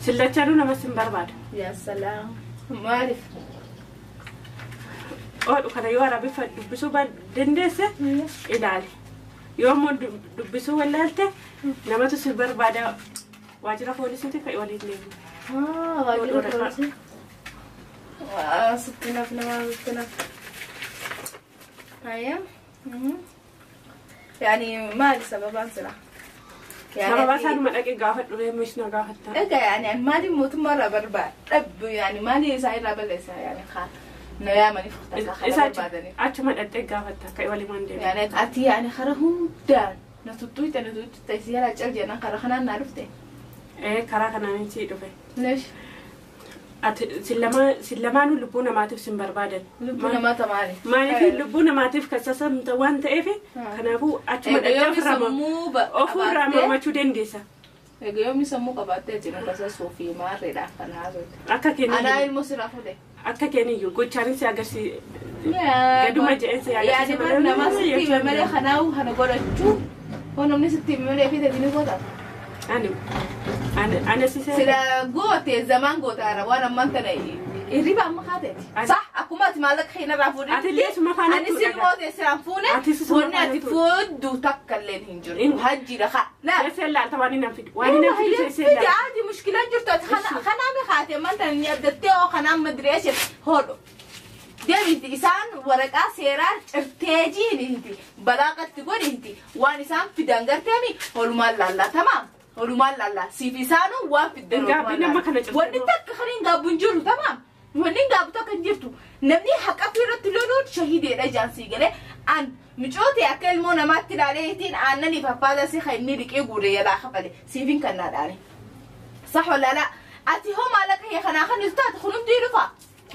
Sillachanuu nama sin barbaada. Yaa salaam. Maaliif? Oodhu kana yoo Arabiffa dubbisuu dandeesse ilaali. Yoo immoo dubbisuu wallaalte namatu si barbaada waajjira poolisiitti ka'e waliin deemu. Waajjira poolisii. Sitti naf nama sitti naf. Hayya. Yani maali sababaan sila? Sababa isaanuma dhaqee gaafadhu reemmis na gaafatta. Egaa yani maali mootummaa irraa barbaada? Yani maali isaa irraa balleessa yani haa na yaamaniif isa achuma dhaqxee gaafatta ka'e waliin deemu. Yani ati yani kara hundaan na tuttuute na tuttuute si yala cal jennaan karaa kanaan naa dhufte. Ee karaa kanaan si dhufe. Leesh. Ati sillamaanuu lubbuu namaatiif sin barbaadan. Lubbuu namaa tamaali. Maaliif lubbuu namaatiif kasasamta waan ta'eef kanaafuu achuma dhaqxee ofirraa mormachuu dandeessa. Egaa yoomii sammuu qabaattee jiru kasasuu fi maarreedhaaf kan haasofte. Akka kenniyyuu. Anaa ilmoo sirraa fuudhe. Akka kenniyyuu gochaanis agarsiisa. Gaduma je'ensa yaadasiisa. Yaani nama sitti hime malee kanaa'u kana godhachuu hoo namni sitti hime malee fi ta'e ni godhata. Ani ana sisee. Sila goote zamaan gootaara waan ammaan tana hirriba amma kaateeti. Sah akkuma ati maallaqa keenya irraa fuudhe. Ati illee suma faana Ani si goote siraan fuune wanni ati fuudhu takka illee hin jiru. Hajjiidha haa. Seesee laalta waan inni fidu. Waan inni fidu seesee laalta. Fidi ati mushkilaan jirtu ati kanaa mi kaate ammaan tana ni abdattee oo kanaa madree hodhu. Deemiti isaan waraqaa seeraan cirteejiin balaaqatti godhinti waan isaan fidan garteemi olumaan laallaa tamaam. Olumaan laallaa siif isaanuu waan fiddan Gaabbii nama kana cirte. Wanni takka kan hin gaabbu hin jiru tamaam. Wanni hin gaabbu takka hin jirtu. Namni haqa irratti loluun shahideedha ijaan sii galee an micoote akka ilmoo namaatti ilaaleetiin aannaniif affaala si kan inni liqee guure yalaa kafale siifin kan naa dhaane. Sax wala laa ati hoo maallaqa kee kanaa kan taate kunumtuu dhufa.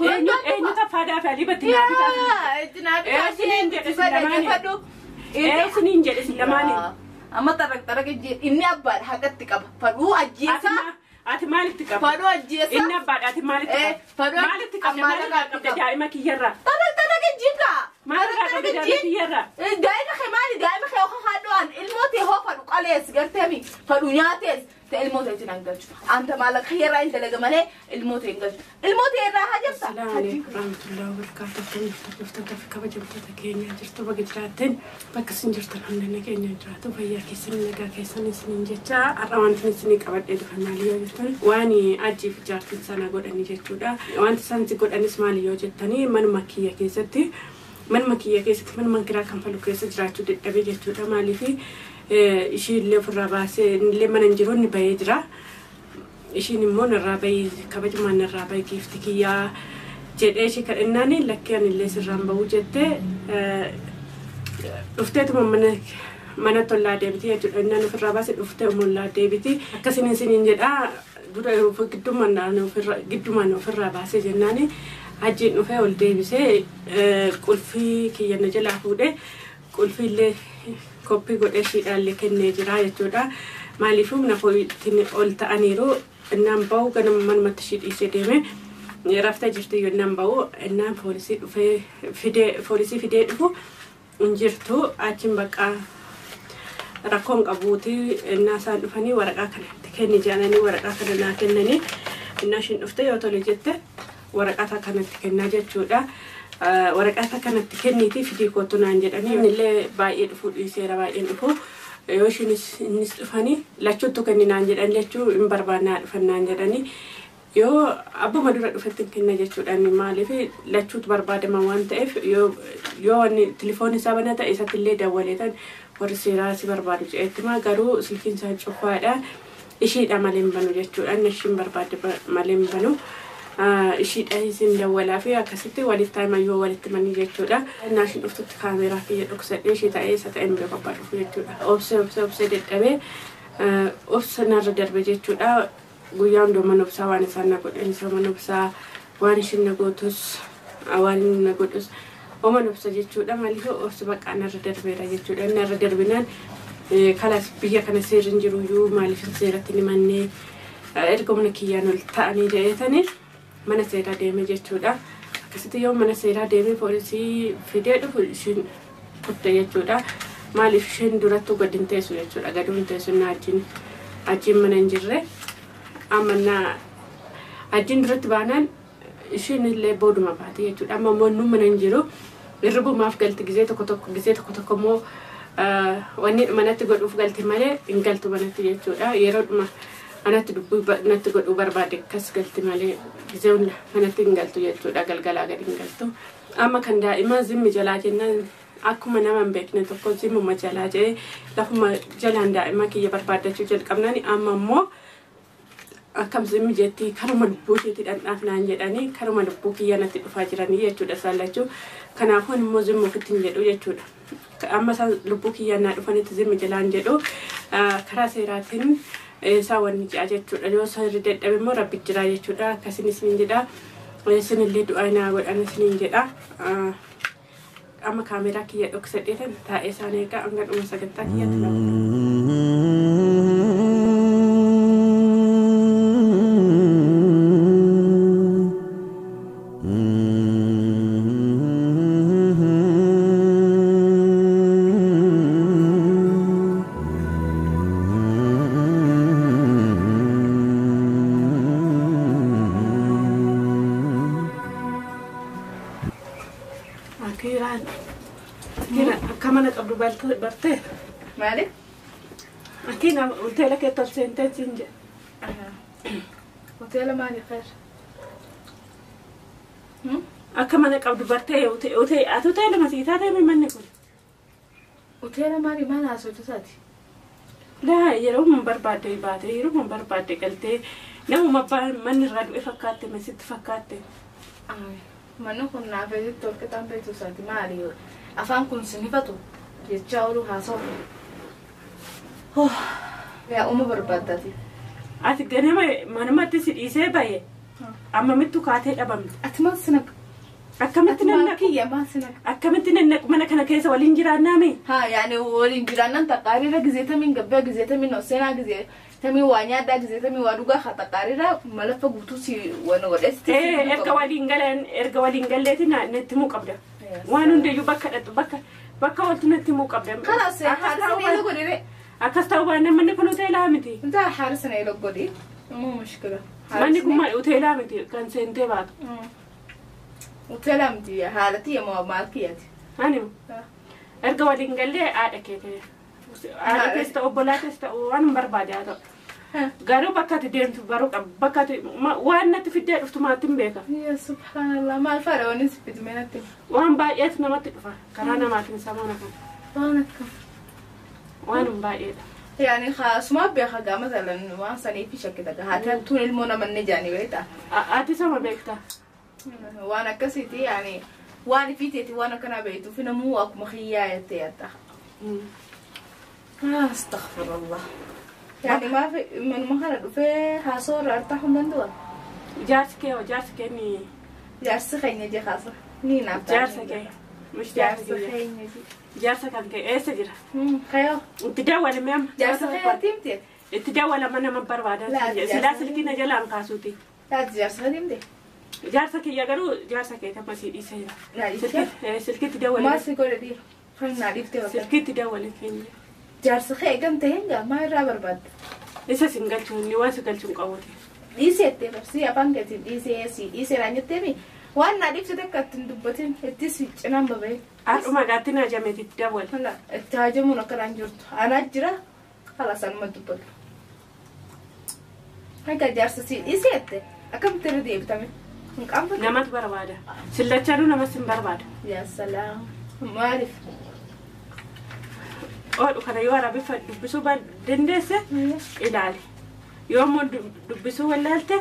Eenyutu affaadaa fi alii batti naa bitaa. Itti naa bitaa. Eesiniin jedhe si lamaanii. Eesiniin jedhe si lamaanii. Amma xaraq xaraq inni abbaadha haqatti qaba. Fadhuu ajjeesaa. Ati maalitti qabda? Fadhuu ajjeesaa. Inni abbaadha ati maalitti qabda? Fadhuu maalitti qabda? Maalirraa qabda daa'ima kiyyarraa? Xaraq xaraq ejjiinkaa. Maalirraa qabda daa'ima kiyyarraa? Daa'ima kee maali? Daa'ima kee hoo haadho'an ilmoo ta'e hoo fadhu qalees garteemi fadhu nyaatees ta'e ilmoo ta'e hin galchu. Anta maallaqa kiyyarraa hin dalaga malee ilmoo ta'e hin galchu. Ilmoo ta'e irraa haa jirta. Assalaamu alaikum warahmatullahi wabarakatuh. Hordoftoota fi kabajamtoota keenya jirtu bakka jiraattan bakka isin jirtan hunda keenya jiraatu fayyaa keessan nagaa keessan isiniin jecha har'a wanti isinii qabadhee dhufe maali yoo jettan waan ajiif jaartiin sana godhanii jechuudha. Wanti isaan si godhanis maali yoo jettanii manuma kiyya keessatti manuma kiraa kanfalu keessa jiraachuu dadhabee jechuudha. Maaliif ishii illee ofirraa baasee illee mana hin jiru inni bahee jira. Ishiin immoo narraa bahee kabajumaan narraa bahee giifti kiyyaa jedhee ishii kadhannaan lakkee ani illee sirraan bahuu jettee dhufteetuma mana tollaa deebiti jechuudha. Innaan ofirraa baasee dhuftee omollaa deebiti. Akkasiin isiniin jedhaa dura giddumaan ofirraa baasee jennaani hajjiin dhufee ol deebisee qulfii kiyya na jalaa fuudhee qulfii illee koppii godhee ishiidhaallee kennee jira jechuudha. Maaliif humna ittiin ol ta'aniiru innaan bahu ganama manumatti ishii dhiisee deeme raftee jirti iyyuu innaan bahu innaan poolisii dhufee fidee poolisii fidee dhufu hin jirtu achiin bakka rakkoon qabuuti innaa isaan dhufanii waraqaa kana itti kenni jedhanii waraqaa kana naa kennanii innaa ishiin dhufte yoo tole jette waraqaa kanatti kennaa jechuudha. Waraqaa kanatti kenniitii fidii kootu naan jedhanii innillee baay'ee dhufuu dhiiseera baay'een dhufu yoo ishiinis innis dhufanii lachuuttu kenni naan jedhan jechuu hin barbaannaa dhufan naan jedhanii yoo abbuma dura dhufetti kenna jechuudha. Maaliif lachuutu barbaadama waan ta'eef yoo wanni tilifoon isaa bana ta'e isatti illee dawwaleetan warri seeraa si barbaadu jedhetti garuu silkiin isaa cufaadha. Ishiidha malee hin banu jechuudha. Inni ishiin barbaadde malee hin banu. Ishiidha isin dawwalaa fi akkasitti walitti himayyoo walitti manii jechuudha. Innaa ishiin dhuftutti kaameeraa kiyya dhoksadhee ishee ta'ee isa ta'e hin beeku abbaa dhufu jechuudha. Obsee obsee obsee dadhabee obsa narra darbe jechuudha. Guyyaa hunduu mana obsaa waan isaan na godhan isa mana obsaa waan ishiin na gootus waan inni na godhus mana obsa jechuudha. Maaliif obsi baqaa narra darbeera jechuudha. Narra darbinaan kalas biyya kana seerri hin jiru iyyuu maaliif seeratti ni mannee erga mana kiyyaan ol ta'anii jedhetanii mana seeraa deeme jechuudha. Akkasitti yoo mana seeraa deeme poolisii fidee dhufu ishiin kutte jechuudha. Maaliif isheen durattuu gadi hin teessu jechuudha. Gadi hin teessu inni achiin mana hin jirre. Amma hajjiin duratti baanaan isheen illee booduma baate jechuudha. Amma immoo nu mana hin jiru. Hirribumaaf galti gizee tokko tokko gizee tokko tokko immoo wanni manatti godhuuf galti malee hin galtu manatti jechuudha. Yeroodhuma manatti dubbii natti godhuu barbaade akkas galti malee gizee hunda manatti hin galtu jechuudha. Galgalaa gadi hin galtu. Amma kan daa'ima zimmi jalaa jennaan akkuma nama hin beekne tokko zimmuma jalaa jedhee lafuma jalaan daa'ima kiyya barbaaddachuu jalqabnani amma immoo akkam zimmi jetti karuma lubbuu isheetti dhandhaaf naan jedhanii karuma lubbuu kiyya natti dhufaa jiranii jechuudha isaan lachuu. Kanaafuu immoo zimmi ofitti hin jedhu jechuudha. Amma isaan lubbuu kiyya naa dhufanitti zimmi jalaan jedhu karaa seeraatiin isaa wanni jedha jechuudha. Yoo seerri dadhabe immoo rabbi jira jechuudha. Akkasiin isiniin jedha. Isinillee du'aa naa godhan isiniin jedha. Amma kaameraa kiyya dhoksadheetan taa'ee isaan eegaa hanga dhuma sagantaa kiyyaatti na Barte. Maali? Atiin hoteela kee tolseentee siin jedhe. Hoteela maali khayr? Akka mana qabdu bartee ati hoteela masii taatee manni kun. Hoteela maali maal haasoftu isaati? Laa yeroo mun barbaadde baate yeroo mun barbaadde galtee namuma manni irraa du'e fakkaatte masitti fakkaatte. Manni kun naaf eeyyatti tolkataan beektu isaati maali? Afaan kun sinifatu. Jechaa ooluu haasa'u. Yaa uuma barbaaddaati. Ati ganama manumatti si dhiisee bahe amma mittu kaatee dhabamte. Ati maal sinaq? Akkamitti nan naqu? Kiyya maal sinaq? Akkamitti nan naqu mana kana keessa waliin jiraannaami? Haa yaani waliin jiraannaan taqaariirra gizeetamiin gabbaa gizeetamiin oseenaa gizeetamiin waa nyaadhaa gizeetamiin waa dhugaa haa taqaariirra malaffa guutuu si waan godheesti. Erga waliin galan erga waliin galleeti natti himuu qabda. Waan hundayyuu bakka dhaqxu bakka bakka waltu natti himuu qabda. Kalaas haarisa ila godhi. Akkas ta'uu baannaan manni kun hoteelaa miti. Intaa haarisa ila godhi. Immoo mushkila. Manni kun hoteelaa miti kan seentee baatu. Hoteelaa miti haalati moo maal kiyyaati? Ani erga waliin gallee haadha kee ta'e. Haadha kees ta'u obbolaa kees ta'u waan hin barbaade haa ta'u. Garuu bakka ati deemtu baruu qaba. Bakka ati waan natti fiddee dhuftu maatti hin beeka. Yaa subhaanallah maal faadha wanni si fidme natti? Waan baay'eetu namatti dhufa. Karaa namaatiin samoona kana. Waan akkam? Waan hin baay'eedha. Yaani suma beeka gaa masalan waan sanii fi shakkita gaa haati hattuun ilmoo namanne jaanii beektaa? Ati sama beektaa? Waan akkasiiti yaani waan ifiteeti waan akkanaa beektuuf namuu akkuma kiyyaa jettee yaadda. Astaghfirullah. Yani ما في من مهرة في حصور أرتاح من دوا. جارس كي وجارس كي ني. جارس خيني جي خاصة. ني نعم. جارس كي. مش جارس خيني جي. جارس كان كي إيه سجرة. خيو. تداول ميم. جارس خيو تيمتي. تداول ما أنا ما بربادة. لا سلكي نجلا عن قاسوتي. لا جارس خيو تيمتي. جارس كي يا جارس كي تمسي دي سيرة. لا سلكي تداول. ما سيقول دي. خلينا نعرف سلكي تداول فيني. Jaarsa kee gamtee hingaa maal irraa barbaadda? Isa sin galchuun ni waan si galchuun qabuuti. Dhiisee ettee barsii afaan keetiin dhiisee si dhiisee naan jetteemi waan naa dhiibsite akka ittiin dubbatin itti si cinaan baba'e. Har'uma gaatti naa jameeti itti dabale. Hala itti hajamuun akkanaan jirtu anaa jira hala sanuma dubbatu. Hanga jaarsa si dhiisee ette akkamitti irra deebitame? Hin qaanfatu. Namatu barbaada. Sillachanuu namas hin barbaada. Yaa salaam maaliif? Oodhu kana yoo arabifa dubbisuu dandeesse ilaali. Yoo immoo dubbisuu wallaalte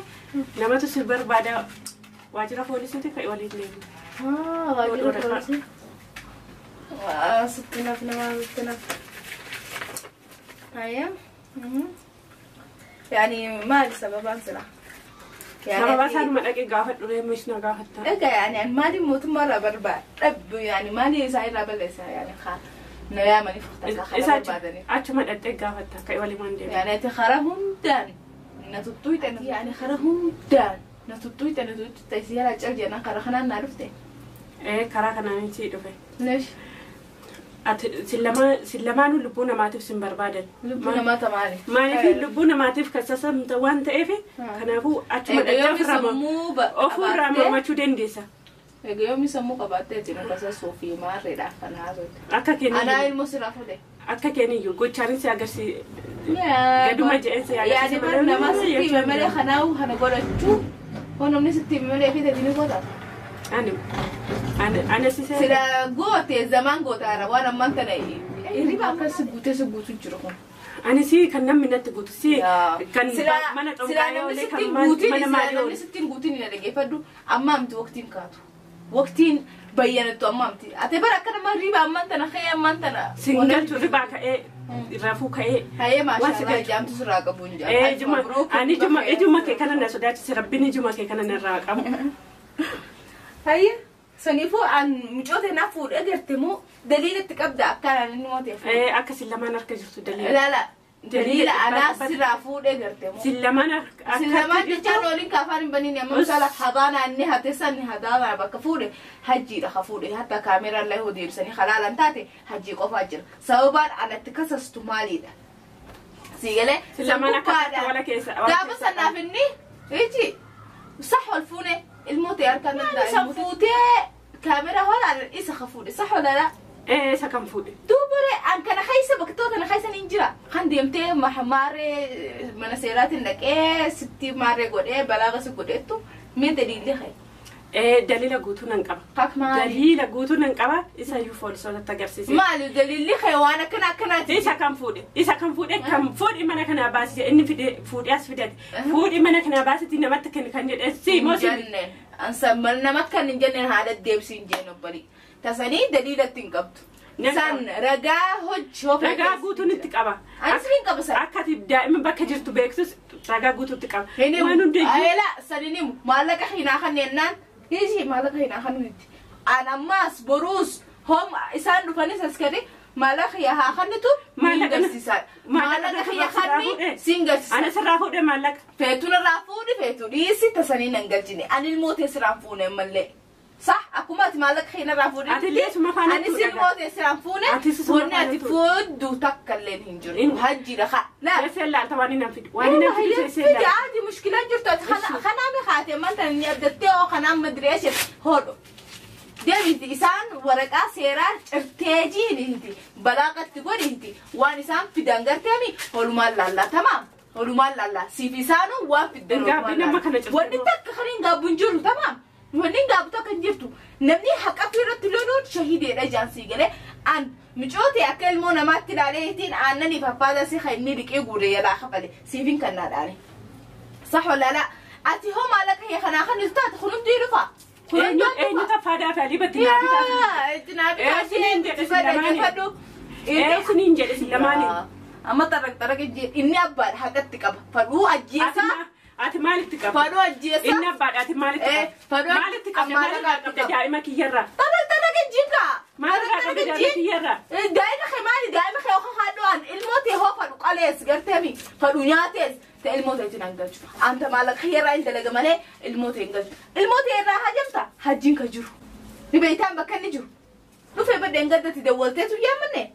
namatu si barbaada waajjira poolisiitti ka'e waliin deemu. Waajjira poolisii. Sitti naaf nama sitti naaf. Hayya. Yani maali sababaan sila? Sababa isaanuma dhaqee gaafadhu reemuu na gaafatta. Egaa yani maali mootummaa irraa barbaada? Yani maali isaa irraa balleessa yani haa. نعم ماني فختها خرا بربادني. أشوف أتجا فتا كي ولي من دين. يعني تخرهم دان. نتطويت أنا يعني خرهم دان. نتطويت أنا تيسير أجل جنا خرخنا نعرفته. إيه خرخنا نشيء دفع. ليش؟ Ati sillamaanuu lubbuu namaatiif sin barbaadan. Lubbuu namaa tamaali. Maaliif lubbuu namaatiif kasasamta waan ta'eef kanaafuu achuma dhaqee ofirraa mormachuu dandeessa. Egaa yoomii sammuu qabaattee jiru kasasuu fi maarreedhaaf kan haasofte. Akka kenniyyuu. Anaa ilmoo sirraa fuudhe. Akka kenniyyuu gochaanis si agarsiisa. Gaduma je'een si agarsiisa. Yaadi bara namaa sitti hime malee kanaafuu kana godhachuu waan namni sitti hime malee fi tadini goota. Ani ani sisee. Sila goote zamaan gootaara waan ammaan tana hirriba akkas guutee si guutu jiru kun. Ani si kan namni natti guutu si kan mana xonqaa oole kan mana maalii oole. Namni sitti hin guutin hin dhaggeeffadhu amma amti waqtiin kaatu. Waqtiin bayyanattu amma amti. Ate bara akka nama riba ammaan tana ka'ee ammaan tana. Singalchu ribaa ka'ee rafuu ka'ee. Hayee maashaallah jaamtu sirraa qabu hin jaamu. Ani ijuma kee kana na sodaachise rabbiin ijuma kee kana narraa qabu. Hayee. Saniifuu an mucoota naa fuudhee garte moo daliila itti qabda akkaan inni mooteef. Akka sillamaan harka jirtu daliila. Laala daliila anaa sirraa fuudhee garte moo. Sillamaan harka Sillamaan jechaan waliin kaafaan hin baniin amma misaala hadaanaa inni hate san hadaanaa bakka fuudhe hajjiidha ka fuudhe hatta kaameraan illee hoo deebisanii halaalan taate hajjii qofaa jira. Sababaan anatti kasastu maaliidha? Siigalee. Sillamaan akka wala keessa. Gaafa sanaaf inni iji sax wal fuune ilmoota harkaan danda'a. Fuutee كاميرا هلا إيش خفودي صح ولا لا؟ إيه سكن فودي. دوبرة أن كان خايسة بكتوت أنا خايسة نينجرا. خندي أمتى محمارة مناسيرات إنك إيه ستي مارة قد إيه بلاغة سقود إيه مين دليل لي خي؟ إيه دليل قوتو ننقبة. حق مالي. دليل قوتو ننقبة إيش يفول صوت التجرسيس. مالي دليل لي خي وأنا كنا إيش كان فودي إيش كان فودي كان فودي ما أنا كنا باسي إني فدي فودي أس فدي فودي ما أنا كنا باسي تينا ما تكن كان جد سي موسى. أنسى ما كان نجنن هذا الدبسين جنوب بري تسأني دليل تنقبت سان رجع هج رجع قوتو نتقبة. أنا سنين قبسة. أكتب دائما بكجرت بيكسس رجع قوتو تقبة. هني لا سنيني مالك حين أخني نان يجي مالك حين أخني أنا ماس بروس هم إنسان رفاني سكري مالك يا خنتو مالك مالك يا خني سينجلس أنا سرافو ده مالك فيتون رافو دي فيتون يسي تسني ننجلجني أنا الموت سرافونه ملء صح أكومات مالك خينا رافو دي أنت ليش ما فانا أنا سي الموت سرافونه وانا تفود وتكلين هنجر وهجي رخاء لا بس لا تواني نفيد واني نفيد في عادي مشكلة جرت خنا مخاتم ما انت اني ابدتي او خنا مدري ايش هولو ديمتي إنسان ورقة سيران ارتجيني انتي بلاغة تقولي انتي وان إنسان في دنجر تامي هلو لا لا تمام هلو لا لا سيف إنسانو وان في الدنجر وان تك خلين قابون جرو تمام وان قابو تك نجرتو نمني حق أفيرت لونون شهيدي رجان سيجلي أن مجوتي أكل مونا ما تلاليتين أنني فبادا سيخيني لك إيقوري يلا خفلي سيفين كنا داري صح ولا لا أتي هم على كي خنا خن استاد خلون ديرفا إيه نتفادى فعلي بتنابي تنابي إيه سنين جلس لماني أما ترك الجيل إني أبار حقتك أب فرو أجيسا أنت مالك تكب فرو أجيسا إني أبار أنت مالك تكب مالك تكب مالك تكب دائما كيرا ترك الجيل مالك تكب دائما كيرا دائما خمالي دائما خيوخ خدوان الموت هو فرو قليس قرتمي فرو نياتس الموت يتنقلش أنت مالك خيرا أنت لجماله الموت ينقلش الموت يرا هجمتا هجين كجرو نبيتان بكن نجرو لو في بدي نقدر تدولته يا مني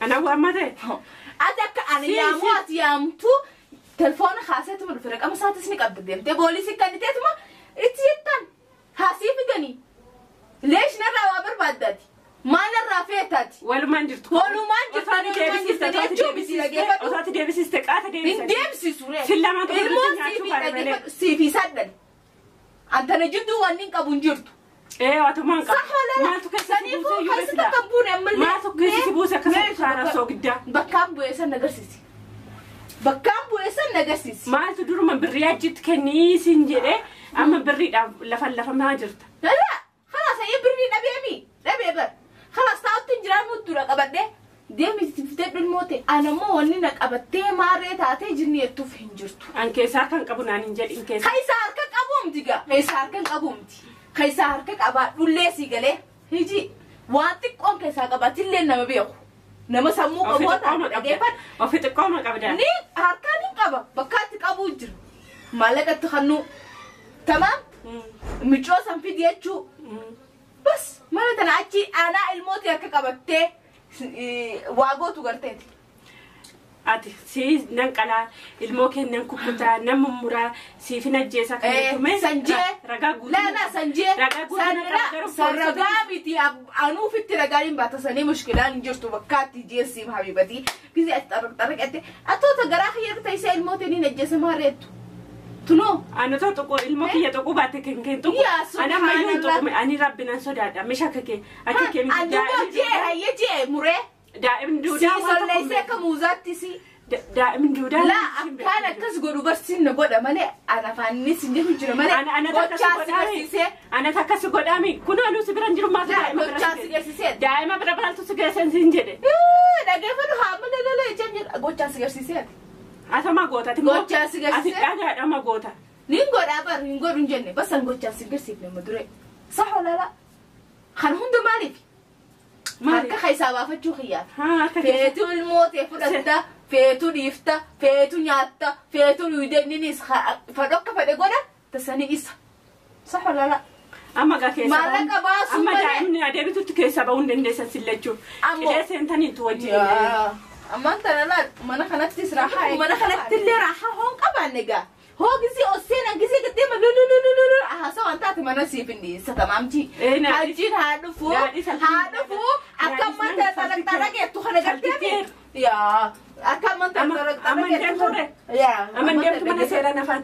أنا وأما ده أتك أنا يا موت يا متو تلفون خاصة من الفرق أما ساعة تسنيك أبدم تبولي سكاني تتما إتيتان حاسي بدني ليش نرى وابر بدتي ما نرى فيتاتي ولو ما نجرت ولو ما نجرت وصاتي ديبسيس تقاطع ديبسيس سلامات سيفي سدل أنت نجد وانين كابون جرت إيه واتمان صح ولا لا ما تكسي ما تكسي بوسة كسر على سوق ده بكام بوسة نجرسيسي بكام بوسة نجرسيسي ما تدور من بريات جت كنيس إنجلي أما بريد لفن ما جرت لا لا خلاص هي بريد أبي أمي أبي أبي خلاص تعال تنجرا مدورة قبله ديمي تفتح الموت أنا مو ونينك أبتي ما ريت أتي جني توف هنجرتو أنك ساكن قبنا ننجل إنك خي سارك أبوم تيجا خي سارك أبوم تي خي سارك أبا ولا سيجله هيجي وانتك أم كسا قبا تلين نما بيو نما سمو قبوتا وفي تقوم قبدا ني هركاني قبا بكاتك أبو جر مالك تخنو تمام مجوسا في ديتشو بس Mana tana achi aanaa ilmooti harka qabattee waa gootu garteeti. Ati si nan qalaa ilmoo kee nan kukkutaa nan mummuraa siifin ajjeesa kan jettume Sanjee ragaa guutuu laa sanjee ragaa guutuu nan qaba garuu san ragaa miti anuufitti ragaan hin baata sanii mushkilaan hin jirtu bakkaatti jeessiif habibatii gisee ati xarraqxarraqatte atoota garaa kiyya ta'isee ilmoo ta'e ni ajjeesa maareettu tunoo. Ani too tuqu ilmoo kiyya tuquu baatte kan kee tuqu Yaa ani ammayyuu hin subhaanallah. tuqume ani rabbi nan sodaadha meeshaa akka kee akka kee miti Ani jee hayye jee muree daa'imni si duudaa waan tokko solleessee akka muuzaatti si. Daa'imni duudaa Laa akkaan akkas godhu barsiin na godha malee ana afaannis hin jedhu jira malee gochaa si garsiisee. Ana takkas godhaami kun anuu si bira hin jiru maaf Laa daa'ima bira gochaa si si geesse? garsiisee. Daa'ima bira biraatu si geessan siin jedhe. Dhageeffadhu haa malee lola jechaan jedha gochaa si garsiisee. Atama goota ati Gochaa si garsiisee. Ati dhagaadhama goota. Nin godhaa bar hin godhu hin jenne basan gochaa si garsiifne ma duree. Sax olala. Kan hunda maaliif? Maali? Harka keessaa baafachuu kiyyaaf. Haa harka keessa. Feetuu ilmoo ta'e fudhatta, feetuu dhiifta, feetuu nyaatta, feetuu dhuyde inninis fadhu akka fedhe godha tasanii isa. Sax olala. Amma gaa keessa Maallaqa baasuu Amma malee. daa'imni adeemtutti keessa ba'uu hin dandeessan sillachuu. Ammoo. Qilee seentaniitu wajjin. Ammaan tana laal mana kanattis raahaa mana kanatti illee raahaa hoon qabaanne gaa. Hoo gisee ol seenan gisee gaddee lululululu haasawaan taate mana siif hin dhiyeessa tamaamti. Ee, naa- Hajjiin haa dhufu naa dhisa- haa dhufu akka naa ammaan dhisa- tana xaraxara kana gartee Salphiteera. yaa akka ammaan tana Amma- xaraxara amma hin deemtu ree? yaa Amma hin deemtu mana seeraan afaan.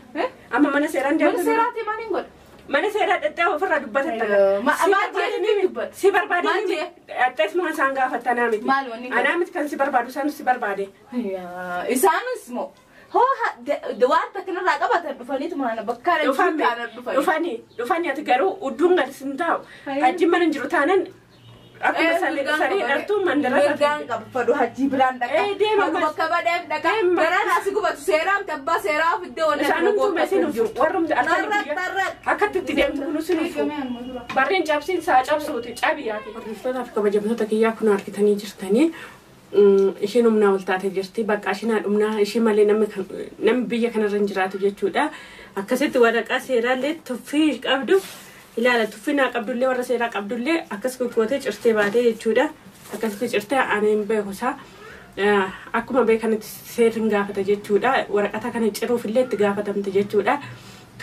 Amma mana seeraan Mana deemtu. seeraati maaliin godha? Mana seeraa dhadhaa ofirraa dubbatatta. Maal jee dubbata? Si barbaade Maal jee? dhadhees isaan gaafatta anaa miti. Maal wanni godhe? Anaa miti kan si barbaadu isaan si barbaade. Yaa isaanis moo hoo waan takkanarraa qabatan dhufaniitu mana bakka Dhufan taana dhufanii. dhufanii dhufanii ati garuu udduun gadi sin taa'u. Hajji mana hin jiru taanan akkuma saree dhartuu mandara Mirgaan qaba fadhu hajji biraan dhaqa. Ee, deema Fadhu bas. bakka badheef dhaqa. Deema. Garaan asi gubatu seeraamti abbaa seeraa fiddee wanni Isaanumtu mesin ufu warrumti Tarraq akka tarraq. akkatti itti deemtu kun sin ufu. Barreen cabsiin saa cabsuuti cabiyaati. Hordoftoota fi kabajamtoota kiyyaa kun argitanii jirtanii. Isheen humnaa ol taatee jirti. Bakka isheen humnaa ishee malee namni biyya kanarra hin jiraatu jechuudha. Akkasitti waraqaa seeraallee tuffii qabdu ilaala tuffii naa qabdullee warra seeraa qabdullee akkas goggootee cirtee baatee jechuudha. Akkasitti cirtee ani hin beekusaa. Akkuma beekanitti seerri hin gaafata jechuudha. Waraqata kana ciruufillee itti gaafatamte jechuudha.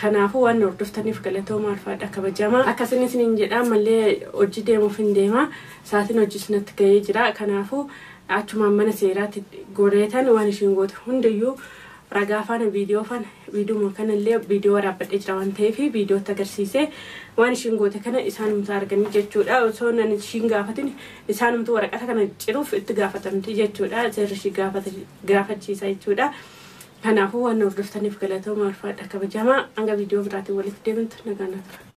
Kanaafuu waan hordoftaniif galatooma alfaadha kabajamaa. Akkasiin isiniin jedha mallee hojii deemuuf hin deema. Sa'aatiin hojii sinatti ga'ee jira. Kanaafuu achumaan mana seeraatti goreetan waan ishiin goote hundiyyuu ragaa faana viidiyoo faana viidiyoo kanallee viidiyoo waraabbadhee jira waan ta'eef viidiyootti agarsiisee waan ishiin goote kana isaanumtu arganii jechuudha. Osoo nan ishiin gaafatin isaanumtu waraqata kana ciruuf itti gaafatamti jechuudha. Seerri ishii gaafachiisa jechuudha. Kanaafuu waan hordoftaniif galatooma alfaadha kabajamaa. Hanga viidiyoo biraatiin walitti deemtu nagaan tura.